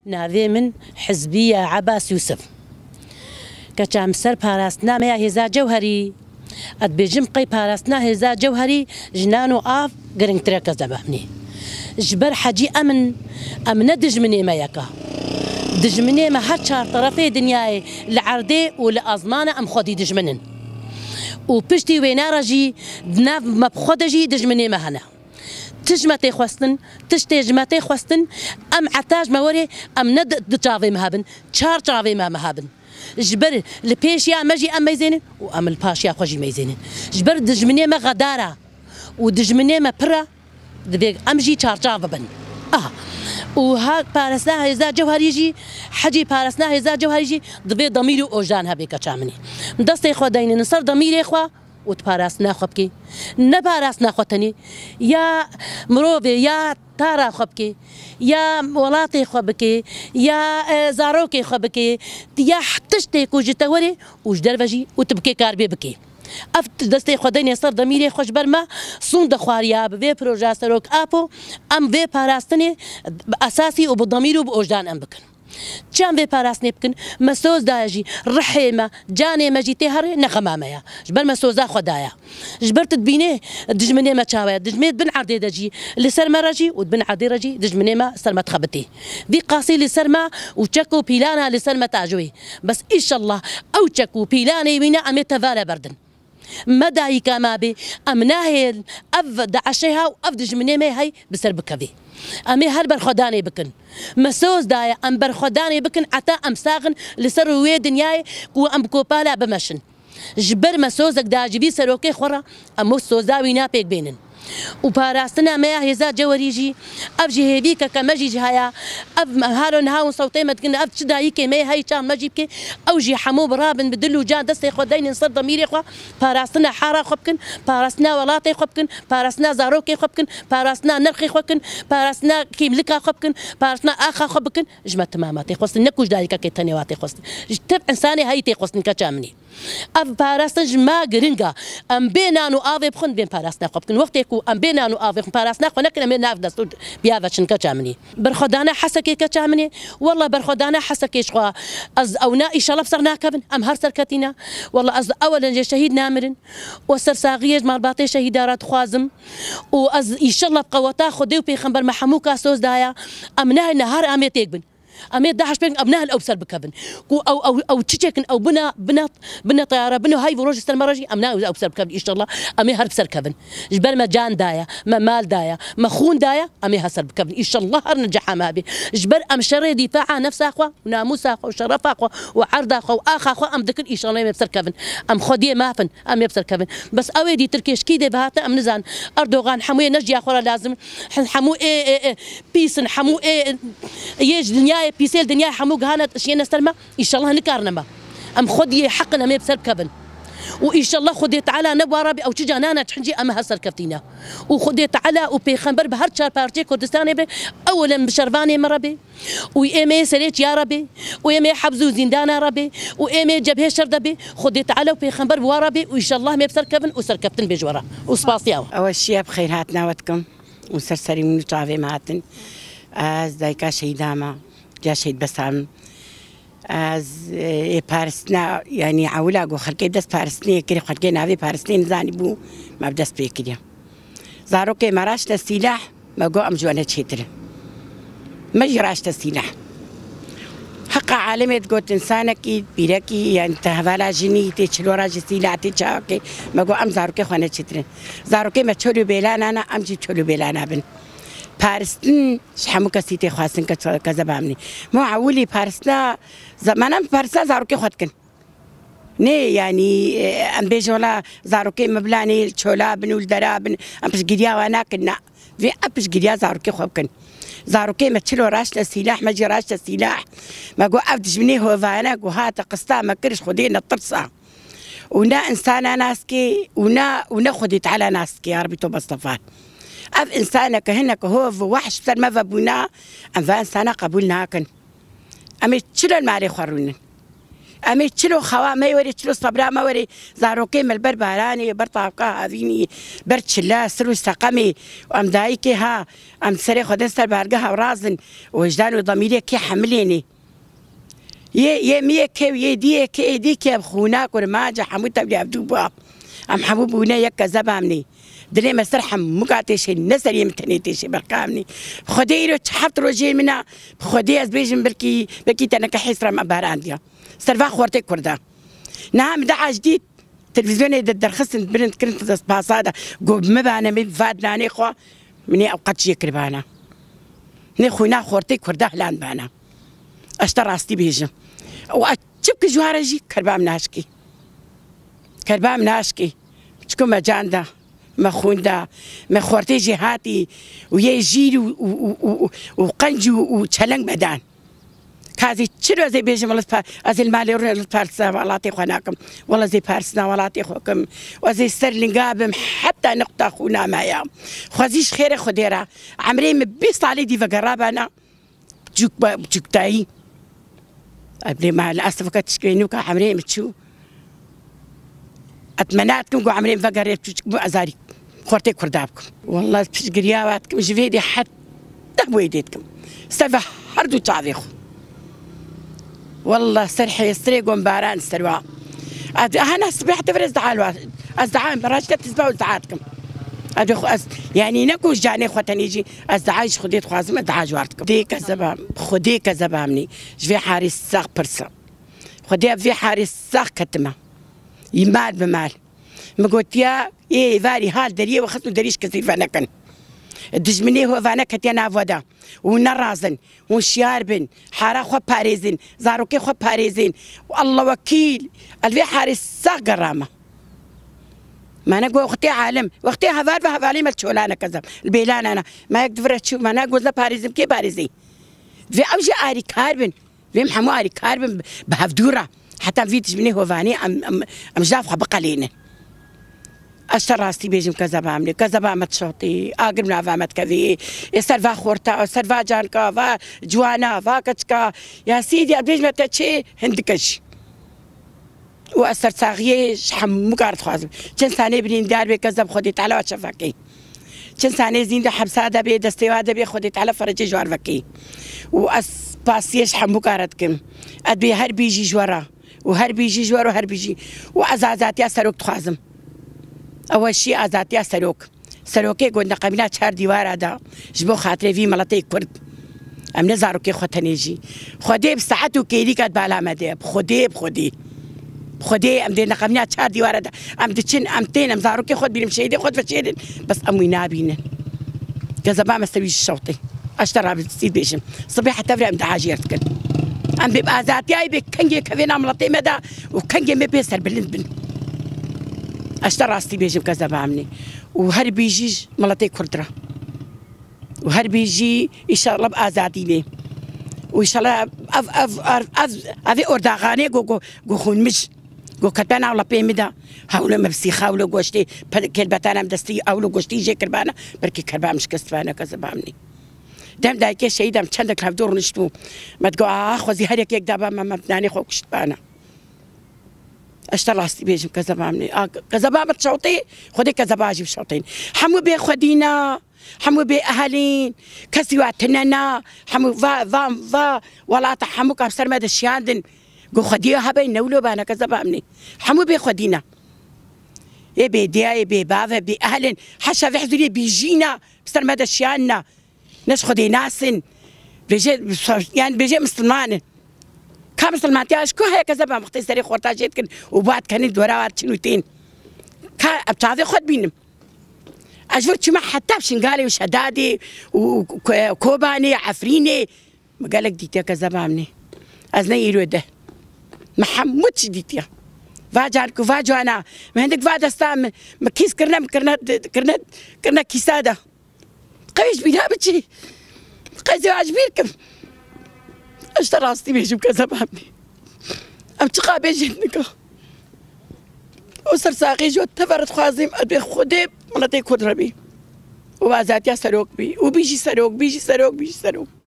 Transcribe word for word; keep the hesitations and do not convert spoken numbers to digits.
Navê min Hizbiye Ebas Yûsif. Keça min ser parastina me ya hêza cewherî. Ez dibêjim qey parastina hêza cewherî ji nan û av giringtir e, kezeba min ê. Ji ber hecî em in, em ne dijminê me yek e. Dijminê me her çar terefê dinyayê, li erdê û li ezmana em xwedî dijmin in. Û piştî wêna re jî di nav me bi xwe de jî dijminê me hene. Tişt me tê xwestin, tiştê ji me tê xwestin, em heta ji me werê, em ne di, di çavê me hebin, çar çavê me, me hebin. Ji ber li pêşiya me jî em meyzênin û em li paşiya xwe jî meyzênin. Ji ber dijminê me xedar e û dijminê me pir e, divê em jî çarçav bibin. Aha. Û ha parastina hêza cewherî jî, hecî parastina hêza cewherî jî divê demîr û ojdan hebe, keça min ê. Destê xwe deynin ser demîrê xwe, û tu parastina xwe bikê. Ne parastina xwe tenê, ya mirovê, ya tara xwe bikê, ya welatê xwe bikê, ya, e, zarokê xwe bikê, ya tiştê ku ji te werê û ji derve jî û tu bikê karbê bikê. Ev tu destê xwe deynê ser demîrê xwe, ji ber me sûnde xwariya bi vê projeya Serok Apo, em vê parastinê bi esasî û bi demîr û bi ojdan em bikin. Çi em vê parastinê bikin? Me soz daye jî, rihê me, canê me jî tê herê, ne xema me ya. Ji ber me soza xwe daye. Ji ber tu dibînê dijminê me çawa ye. Dijminê di bin erdê de jî li ser me re jî û di bin erdê re jî dijminê me ser me dixebitê. Vî qasî li ser me û çek û pîlana li ser me tajoyê. Bes îşellah ew çek û pîlanê wî ne em ê tevale berdin. Me dayîka me bê, em nahêl ev DAIŞê ha û ev dijminê me hey bi ser bikevê. Em ê her berxwedanê bikin. Me soz daye em berxwedanê bikin heta em saxin li ser wê dinyayê ku em bi kopala bimeşin. Ji ber me sozek da ji vî serokê xwe re, em o soza wî na pêk bênin. Û parastina me ya hêza cewerî jî, ev jî hêvîkeke me jî ji haya, ev me halo niha hûn sewtê me dikin, ev çi dayikê me ye, hey çav me jî bike, ew jî hemû bi rabin, bi dil û can destê xwe deynin ser demîrê xwe, parastina hara xwe bikin, parastina welatê xwe bikin, parastina zarokê xwe bikin, parastina nirxê xwe bikin, parastina kîmlika xwe bikin, parastina axa xwe bikin, ji me timama tê xwestin, ne ku ji dayikekê tenê wa tê xwestin. Ji tev insanê heyî tê xwestin, keça min ê. Ev parastin ji me giring e. Em bê nan û avê bixwin, bên parastina xwe bikin. Wextê ku em bê nan û avê xwin, parastina xwe nekin, em ê nav dest û piya veçin, keça min ê. Berxwedana Hesekê, keça min ê. Walla berxwedana Hesekê ji xwe ez ew na, îşallah bi ser nakevin. Em her ser ketîne. Walla ez ewelen jê şehîd namirin. Û sersaxiyê ji malbatê şehîda re dixwazim. Û ez îşallah bi qeweta Xwedê û pêxember me hemû ka soz daya. Em nehêlin her em ê têk bin. Em ê DAIŞ pêk, em nehêlin ew bi ser bikevin. Ku ew, ew, ew çi çêkin, ew bina, bina, bina teyare, bina hey vû rojî ser me re jî, em nehêlin ew bi ser bikevin. Înşallah em ê her bi ser kevin. Ji ber me can daye, me mal daye, me xûn daye, em ê her ser bikevin. Înşallah her ne ceha me be. Ji ber em şerê dîfaa nefsa xwe, namûsa xwe, şerefa xwe û erda xwe û axa xwe em dikin, înşallah em ê bi ser kevin. Em xwediyê maf in. Em ê bi ser kevin. Bes ew ê dîtir kê ji kî dê ve hatin, em nizanin. Erdogan hemû yê ne ji ya xwe re lazim. Hem-, hemû ê, ê, ê, pîs in, hemû ê, ê, yê ji dinyayê, pîsê li dinyayê hemû gihane, şiyêne ser me. Înşallah nikarine me. Em xwediyê heq in, em ê bi ser bikevin. Û înşallah Xwedê Teala ne wara be, ew çi ca nane çihincî em her ser kevtîne. Û Xwedê Teala û pêxember bi her çar parçeyê Kurdistanê be, ewlen bi şervanê me re be. Û êm ê serê çiya re bê, û êm ê hebz û zîndana re bê, û êm ê cebhê şer de bê, Xwedê Teala û Pêxember bi wa re bê, û înşallah em ê bi ser kevin û serkeftin bê ji we re. Û spasiya we. Ew şiye bi xêr hatina we dikim û ser serî min û çavê me hatin. Ez dayika şehîda me, ya şehîd Besam. Ez, e, ê paristina, yanî ewila ku xelkê dest paristinê kirî, xelkê navê paristinê nizanî bû, me bi dest pê kiriye. Zarokê me raşte sîlah, me got, em ji we ne çêtir in. Me jî raşte sîlah. Heqa alemê digot, însanekî, pîrekî, yanî te hevala jinî, tê çilora ji sîlah, tê çavkê. Me got, em zarokê xwe ne çêtir in. Zarokê me çol û bêlana ne, em jî çol û bêlana bin. Paristin ji hemû kesî tê xwestin, ke, kezeba min ê. Me ewilî paristina, ze-, me ne paristina zarokê xwe dikin. Nê, yanî, e, em bêjin wela zarokê me bila nê li çola bin û li dera bin, em piştgiriya we nakin, na. Vê em piştgiriya zarokê xwe bikin. Zarokê me çilo raşte sîlah, me jî raşte sîlah. Me got, ev dijminê hovane ku hate qista me kir, ji Xwedê netirsa. Û ne însana nas ke, û ne, û ne Xwedê Teala nas ke, ya Rebî to bes tefar. Ev însaneke hineke hov û wehş ser me vebûna, em va însana qebûl nakin. Em ê çilo li malê xwe rûnin. Em ê çilo xewa me werê, çilo sebra me werê, zarokê me li ber baranê, ber tavka havînî, ber çile, sir û seqemê, em dayikê ha, em serê xwe din ser bargeha razin, wijdan û demîrê kê hemilênê. Yê, yê mi yê kê û yê dî yê kê, ê dî kê, em xûna kurmanca hemû tevlî hevdû bûa. Em hemû bûne yek kezeba em nê. Dilê me ser hemûka têşê, ne ser yê min tenê têşê, berqa em nê. Xwedê îro çi heft rojê min a, bi Xwedê ez bêjim belkî, belkî teneke hêsra me barandiya. Ser va xortê kurda. Niha min daha ji dît, televîzyonê de derxistin, bilind kirin destpasa de. Got, "Mi bane, min va dilanê xwe, min ê ew qet jê kiribana. Nê xwîna xortê kurda hiland bana." Ez te rastî bêjim. Û ez çi bikî ji wan re jî kerba min naşkî. Kerba min naşkî. Çiku me can da, me xûn da, me xortê jê hatî û yê jîr û, û, û, û, û, û qenc û, û çeleng me dan. Ka ez ê çi ez ê bêjim, ez pa-, ez ê li malê rûnê li parsina welatê xwe nakim. Wela ez ê parsina welatê xwe kim. Û ez ê ser linga bim heta niqta xûna me ya. Xwezî ji xêrê Xwedê re. Emrê min bîst salî dî vegerabana. Çûk ba-, çûktayî. Ev lê me li estifka tişkê nûka emrê min çû. Etmena dikim ku emrê min vegerê çûçik bû ezarî xortê kurda bikim. Wela piştgiriya we dikim, ji vê dê heta wê dê dikim. Ser ve her du çavê xwe. Wela ser hêstirê gombaran ser wa. Ez, hena sibê heta vir ez dua li wa. Ez dua, raşte tizba û dua dikim. Ez, ez, yanî ne ku ji canê xwe tenê jî, ez dua ji Xwedê dixwazim, ez dua ji war dikim. Xwedê kezeba, Xwedê kezeba min e. Ji vê harî sax pirsa. Xwedê vê harî sax ketime. Yî mal bi mal. Min gotiya, ê varî hal deriyê we xist û derî ji kesî venekin. Dijminê ho vane ketiye nav we de. Û nerazin. Hûn şiyar bin. Hara xwe parêzin. Zarokê xwe parêzin. Û Allah wekîl. El vê harî sax gerama. Me ne got wextê alim. Wextê heval ve hevalê me çolane kezem. Li bêlane ne. Me yek divire çû. Me ne got ne parêzim kê parêzî. Divê ew jî arîkar bin. Vê em hemû arîkar bin bi hevdû re. Heta vî dijminê hovanî em, em, em ji nav xwe biqelênin. Ez te rastî bêjim kezeba em nê. Kezeba me dişewtî, agir nava me dikevî. Ê ser va xorta, ser va canka, va ciwana, va keçika. Ya sîdî, ez bêjime te çê hindik e jî. Û ez sersaxiyê ji hemû kar dixwazim. Çend sanê birîndar bê kezeb Xwedê Teala we çefekê. Çend sanê zînde hepsa de bê, destê wa de bê, Xwedê Teala ferecê ji war vekê. Û ez spasiyê ji hemû kare dikim. Ez bê her bijî ji we re. Û her bijî ji we re û her bijî. Û ez azatiya serok dixwazim. Ew e şî azatiya serok. Serokê got neqemîna çar dîwara de ji bo xatirê vî miletê Kurd. Em ne zarokê xwe tenê jî. Xwedê bi saet û kêlîka di bala me de. Bi Xwedê, bi Xwedê. Bi Xwedê em dê neqemîna çar dîwara de. Em diçin, em tên, em zarokê xwe dibînin, şehîdê xwe diveşêrin. Bes em wî nabînin. Kezeba me ser wî jî şewtê. Ez te rabîstî bêjim. Sibê heta vir em dua jê dikin. Em bê bi azadiyayê bê kengê kevêna miletê me de û kengê me bê serbilind bin. Ez te rastî bêjim kezeba min e. Û her bijî ji miletê Kurd re. Û her bijî înşallah bi azadî bê. Û înşallah ev, ev, ev, ev, ev ê ordaxanê go, go, go xûn mij, go kete nav lepê min de. Hewle me bi sîxa, hewle goştê, pe-, kelbetana em destî, hewle goştî jê kirbana, belkî kerba em şikest bana kezeba min e. Dem dayikê şehîd em çendek hevdû rûniştbû. Me digo, "Ah, xwezî her yek yek daba me, me bi nanê xwe kuşt bana." Ez te rastî bêjim, kezeba min e. A, kezeba min şewtê, Xwedê kezeba jî bişewtên. Hemû bê xwedîna, hemû bê ehelîn, kesî wa tine na, hemû va, va, va, welata hemû ka bi ser me de şiyandin. Go xwedî hebey newlo bana kezeba min e. Hemû bê xwedîna. Ê bê diya, ê bê bave, bê ehelin. Heşa vê hezûrê bîjîna, bi ser me de şiyandina. Ne ji Xwedê nasin. Bêje, yani bêje misilman in. Ka misilmantiya ji ku heye kezeba mixtê serê xorta jê dikin û bat kenin dora war çin û tên. Ka ev çavê xwe dibînim. Ez vir çûme heta Şingalê û Şedadê û Ko-, Kobanê, Efrînê. Me gelek dîtiye kezeba min ê. Ez ne îro de. Me hemû tişt dîtiye. Va can ku va cwana. Me hindik va desta min, me kîs kirine, min kirine, kirine, kirine kîsa de. Qey ji bîra biçî. Qey zêwa ji bîr kim. Ez te rastî bêjim kezeba min ê. Em çiqa bêjin nika. O ser saxî ji we tever dixwazim, ez bê Xwedê miletê Kurd re bî. Û azadiya serok bî. Û bî jî serok, bî jî serok, bî jî serok.